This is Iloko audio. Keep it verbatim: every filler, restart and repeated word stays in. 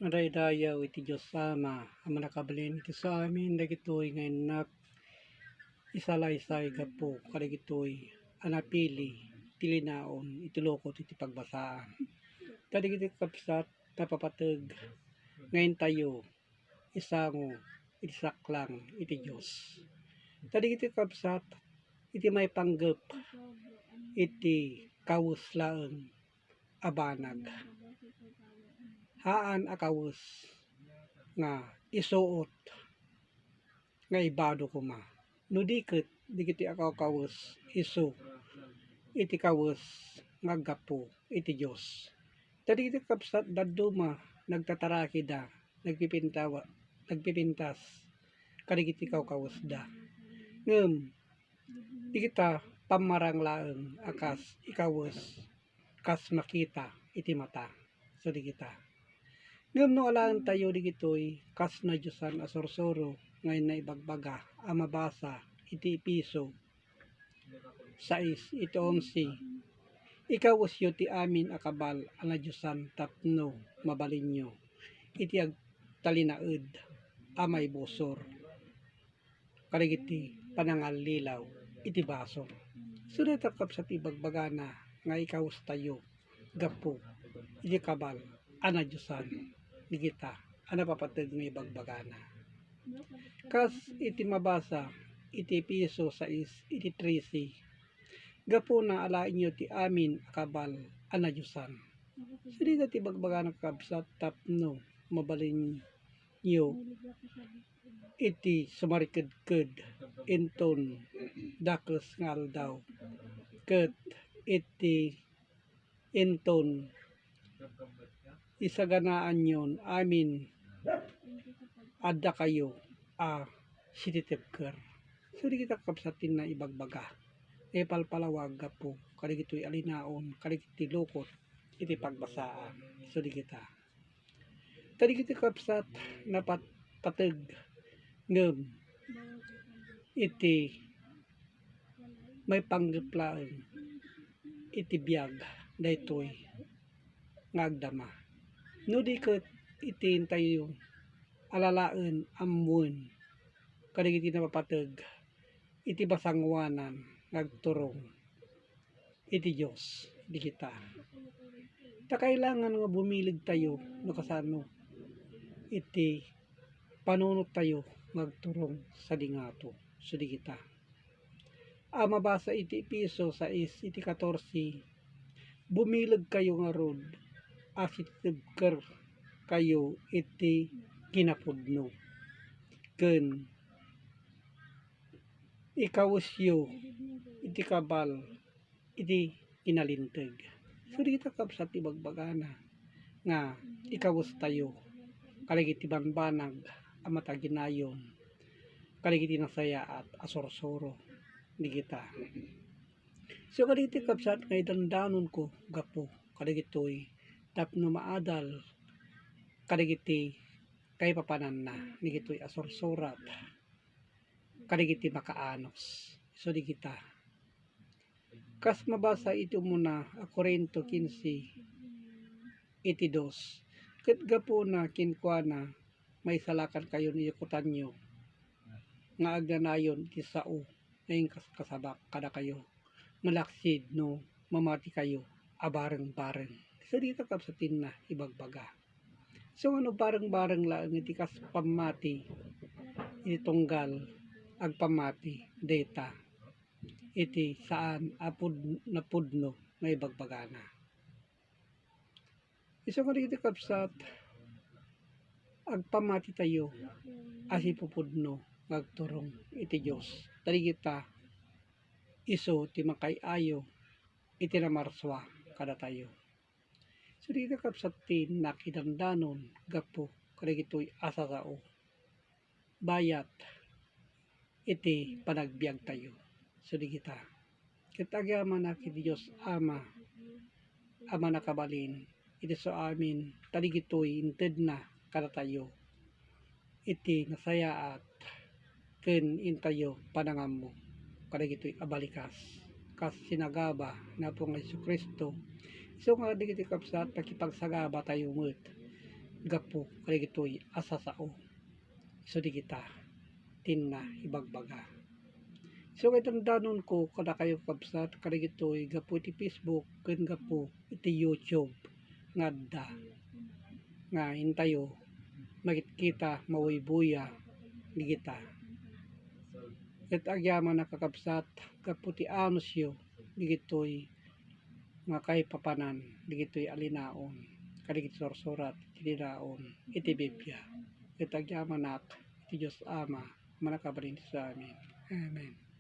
Madaydayaw iti Dios Ama a Mannakabalin iti saamin dagitoy nga innak isalaysay gapu kadagitoy a napili ti linaon iti lukot iti pagbasaan. Kadagiti kakabsat, napapateg nga intayo isango iti saklang iti Dios. Kadagiti kakabsat, iti maipanggep iti kawes laeng a banag. Haan a kawes nga isuot nga ibado koma. No di ket, dagiti a kawkawes isu iti kawes nga aggapu iti Dios. Ta dagiti kakabsat, dadduma nagtatarakida, nagpipintawa-, nagpipintas kadagiti kawkawesda. Ngem, dagita pammarang laeng a kas ikawes kas makita iti mata. So, dagita. Ngem no alaentayo dagitoy kas nadiosan a sursuro nga inna ibagbaga a mabasa iti Efeso sais iti onse, ikawesyo ti amin a kabal a nadiosan tapno mabalinyo iti agtalinaed a maibusor kadagiti panangallilaw iti basol. Sudayta, kakabsat, ibagbagana nga ikawestayo gapu iti kabal a nadiosan dagita a napapateg nga ibagbagana. Kas iti mabasa iti Efeso sais iti trese, gapuna alaenyo ti amin a kabal a nadiosan. Sadita ti ibagbagana, kakabsat, tapno mabalinyo iti sumariked-ked inton dakes nga aldaw, ket iti inton isaganaanyon amin addakayo a sititibker. So, dagita, kakabsat, ti inna ibagbaga. Ipalpalawag gapu kadagitoy a linaon kadagiti lukot iti pagbasaan. So, dagita. Kadagiti, kakabsat, napatpateg ngem iti maipanggep laeng iti biag daytoy nga agdama. No di ket iti intayo alalaen ammoen kadagiti napapateg iti masangoanan nga agturong iti Dios dagita. Ta kailangan nga bumilegtayo no kasano iti panunottayo nga agturong sadi ngato. So, dagita a mabasa iti Efeso sais iti katorse, bumilegkayo ngarud a sitibkerkayo iti kinapudno ken ikawesyo iti kabal iti kinalinteg. So, dagita, kakabsat, ti ibagbagana nga ikawestayo kadagiti bambanag a mataginayon kadagiti nasayaat a sursuro dagita. So, kadagiti, kakabsat, nga idandanonko gapu kadagitoy tapno maadal kadagiti kaipapananna dagitoy a sursurat kadagiti makaanus. So, dagita. Kas mabasa iti umuna a Corinto kinse iti dos, ket gapuna kenkuana, maisalakankayo ni kutanyo nga agnanayon iti sao nga inkaskasabak kadakayo, malaksid no mamatikayo a bareng-bareng. So, dagita, kakabsat, ti inna ibagbaga. So, nga no bareng-bareng laeng iti kas pammati iti tunggal agpammati dayta iti saan a pud-, napudno nga ibagbagana. Isu nga dagiti, kakabsat, agpammatitayo a sipupudno nga agturong iti Dios. Ta dagita isu ti makaay-ayo iti namarsua kadatayo. So, dagiti, kakabsat, ti nakidandanon gapu kadagitoy a sasao bayat iti panagbiagtayo. So, dagita. Ket agyamanak iti Dios Ama a Mannakabalin iti saamin, ta dagitoy intedna kadatayo iti nasayaat ken intayo panangammo kadagitoy a balikas, kas sinagaba ni Apo nga Jesu-Cristo. Isu nga dagiti, kakabsat, nakipagsagabatayo met gapu kadagitoy a sasao. Isu dagita ti inna ibagbaga. Isu nga idandanonko kadakayo, kakabsat, kadagitoy gapu iti Facebook ken gapu iti YouTube nga adda nga intayo makitkita, mauybuya dagita. Ket agyamanak, kakabsat, gapu ti anusyo dagitoy nga kaipapanan dagitoy a linaon kadagiti sursurat ti linaon iti Biblia. Ket agyamanak iti Dios Ama a mannakabalin iti amin. Amen.